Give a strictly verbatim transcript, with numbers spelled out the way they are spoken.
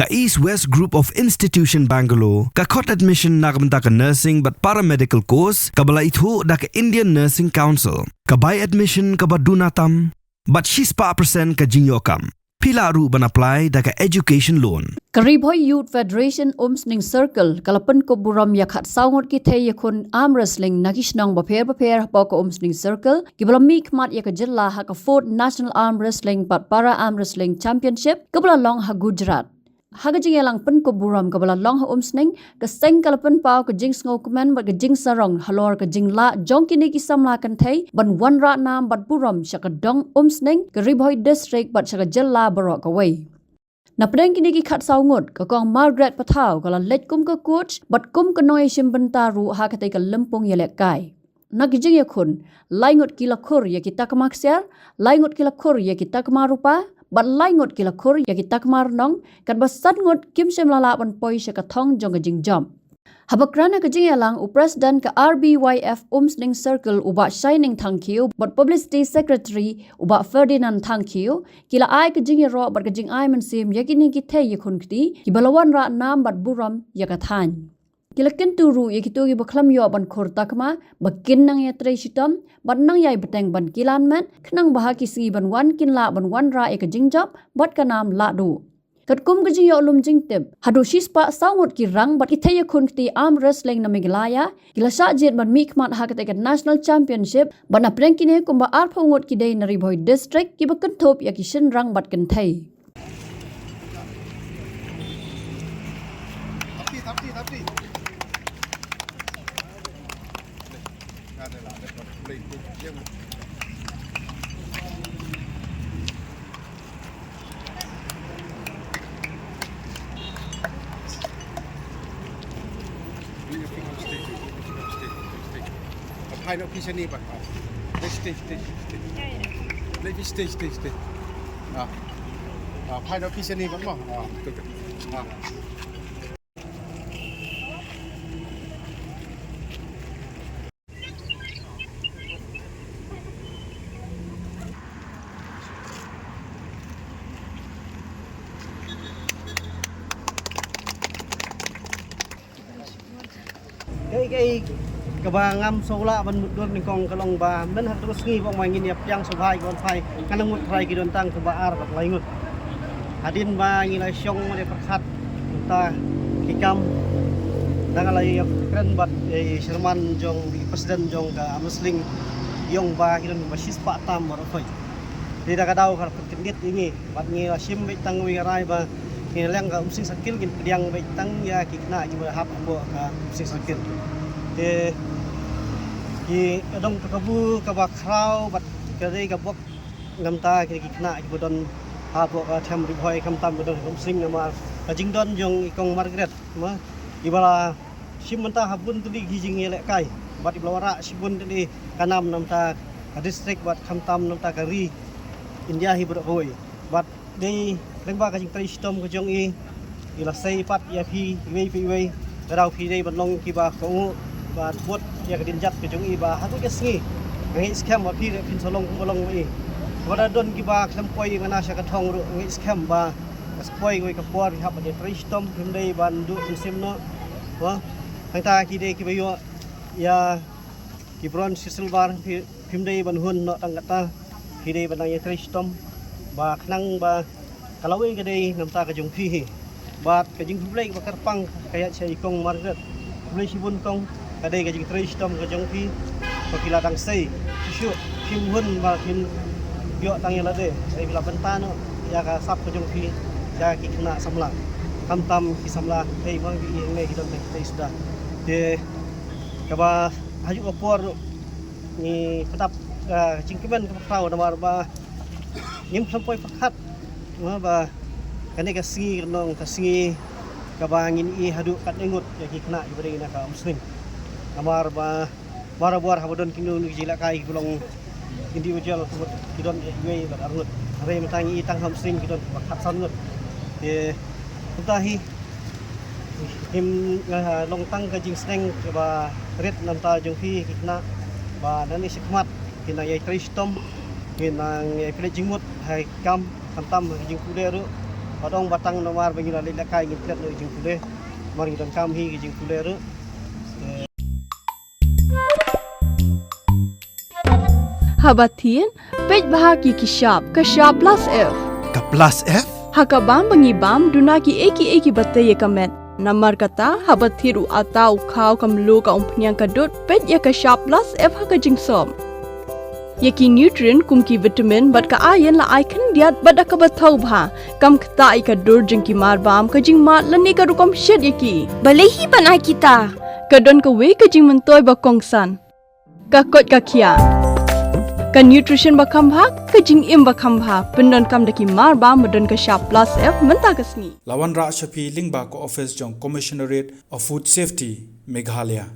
Ka East West Group of Institution Bangalore ka khot admission na ka bynta ka nursing bad paramedical course kaba la ithuh da ka Indian Nursing Council. Ka bai admission kaba duna tam bad shispah percent ka jingïoh kam. Phi lah ruh ban apply da ka education loan. Ka Ri Bhoi Youth Federation Umsning Circle ka la pynkup burom ïa khatsaw ngut ki thei ïakhun arm wrestling na ki shnong bapher bapher hapoh ka Umsning Circle kiba la mihkhmat ïa ka jylla ha ka fourth National Arm Wrestling bad Para Arm Wrestling Championship kaba la long ha Gujarat. Ha ka jingïalang pynkup burom kaba la long ha Umsning, ka seng ka la pynpaw ka jingsngewkmen bad ka jingsarong halor ka jinglah jong kine ki samla kynthei ban wanrah nam bad burom sha ka dong Umsning, ka Ri Bhoi District bad sha ka jylla baroh kawei. Na pdeng kine ki khatsaw ngut, ka Kong Margaret Pathaw ka la leit kum ka coach bad kum ka nongïashim bynta ruh ha katei ka lympung ïalehkai. Na ki jingïakhun, lai ngut ki la khur ïa ki takma ksiar, lai ngut ki la khur ïa ki takma rupa, bad lai ngut ki la khur ïa ki takma rnong, katba san ngut kim shym la lah ban poi sha ka thong jong ka jingjop. Haba kren ha ka jingïalang, u President ka R B Y F Umsning Circle, u Bah Shining Thangkhiew, bad Publicity Secretary, u Bah Ferdinand Thangkhiew, ki la ai ka jingïaroh bad ka jingai mynsiem ïa kine ki thei ïakhun kti kiba la wanrah nam bad burom ïa ka thaiñ. Ki la kyntu ruh ïa kito kiba khlem ïoh ban khur takma ba kin nang ïatrei shitom bad nang ïai bteng ban kilan met, khnang ba ha ki sngi ban wan kin lah ban wanrah ïa ka jingjop bad ka nam lahduh. Katkum ka jingïoh lum jingtip, haduh shispah saw ngut ki rang bad ki thei ïakhun kti arm wrestling na Meghalaya ki la shah jied ban mihkhmat ha katei ka National Championship, bad na pdeng kine kumba arphew ngut ki dei na Ri Bhoi District kiba kynthup ïa ki shynrang bad kynthei. Phai noh phi shane pat. Stage, stage, stage. Leh phi stage, stage, stage. Ah. Ah, phai noh phi shane pat mo. Ah, betul, betul. Ah. Kaei kaei kaba ngam sngewlah ban mutdur nyngkong ka long ba mynta ha ka sngi ba ma ngin ïa pdiang sngewbha ki ban phai, nga nang mut trai ki don tang kumba ar bad lai ngut. Hadien ba ngi la shong ne pyrkhat mynta ki kam, dang la ïa kren bad i chairman jong, i president jong ka arm wrestling, ïong ba ki don ba shispah tam baroh khoi. Te da ka daw ka la pynkyndit ïa ngi bad ngi la shim beit tang wei ka rai ba ngi leng ka Umsning Circle ngin pdiang beit tang ïa ki khynnah kiba hap hapoh ka Umsning Circle. Te ki ka dong ka kabu kaba khraw bad ka dei ka bok namta ki, ki khynnah kiba don hapoh ka them Ri Bhoi khamtam ba don ka Umsning namar ka jingdon jong i Kong Margaret ma iba la shim mynta ha bun tylli ki jingïalehkai bad iba la wanrah shibun tylli ka nam namta ka district bad khamtam namta ka ri India hi baroh kawei. Bad dei lyngba ka jingtrei shitom ka jong i, i la sei pat ïa phi iwei pa iwei. Ka daw phi dei ban long kiba kohnguh bad bud ïa ka dien jait ka jong i ba ha kut ka sngi nga ngeit skhem ba phi ruh phin sa long kumba long ma i. Wat la don kiba khlem poi ïa nga na sha ka thong ruh nga ngeit skhem ba ka sa poi kawei ka por phi hap ban ïatrei shitom, phim dei ban duh mynsiem noh. Ba hangta ki dei kiba ïoh ïa ki bronze ki silver, phi, phim dei ban hun noh tang katta, phi dei ban nang ïatrei shitom ba khnang ba ka lawei ka dei namta ka jong phi hi. Bad ka jingkhublei kaba kyrpang ka ïaid sha i Kong Margaret. Khublei shibun Kong, ka dei ka jingtrei shitom ka jong phi ba phi la dang sei shisha, phim hun ba phim ïoh tang ïa lade, hynrei phi la bynta noh ïa ka sap ka jong phi ïa ki khynnah samla, khamtam ki samla, hei ma ki ïing ne ki don ne ki tei suda. Te kaba hajuh ka por ngi pynthap ka jingkmen kaba khraw namar ba ngim khlem poi pyrkhat, namar ba kane ka sngi ka long ka sngi kaba ngin ïohi haduh katne ngut ïa ki khynnah kiba dei na ka Umsning. Namar ba barabor haba don kino kino ki jingïalehkai kiba long individual, ki don iwei bad ar ngut. Hynrei mynta ngi ïohi tang ha Umsning ki don ba khatsan ngut. Te mynta hi ngim, ah, long tang ka jingsneng kaba rit namta jong phi ki khynnah ba nangne shakhmat phin nang ïai trei shitom, phin nang ïai pynleit jingmut ha ki kam, khamtam ha ki jingpule ruh. Ba dang ba tang namar ba ngi la leit lehkai ngin phet noh jingpule. Namar ngi donkam hi ki jingpule ruh. Haba thied, peit bha ki ki shap, ka shap plus F. Ka plus F? Ha ka bam ba ngi bam, duna ki ei ki ei kiba tei ïa ka met. Namar kata, haba thied u atta, u khaw, ka mluh, ka umphniang, ka dud, peit ïa ka shap plus F ha ka jingsop. Ïa ki nutrient kum ki vitamin bad ka iron la ai khyndiat bad da kaba thaw bha. Kam ktah ïa ka dur jong ki mar bam, ka jingmad lane ka rukom shet ïa ki. Balei hi ban ai kita? Ka don kawei ka jingmyntoi ba kongsan. Ka koit ka khiah. Ka nutrition ba kham bha, ka jingim ba kham bha. Pyndonkam da ki mar bam ba don ka shap plus F mynta ka sngi. La wanrah sha phi lyngba ka office jong Commissionerate of Food Safety, Meghalaya.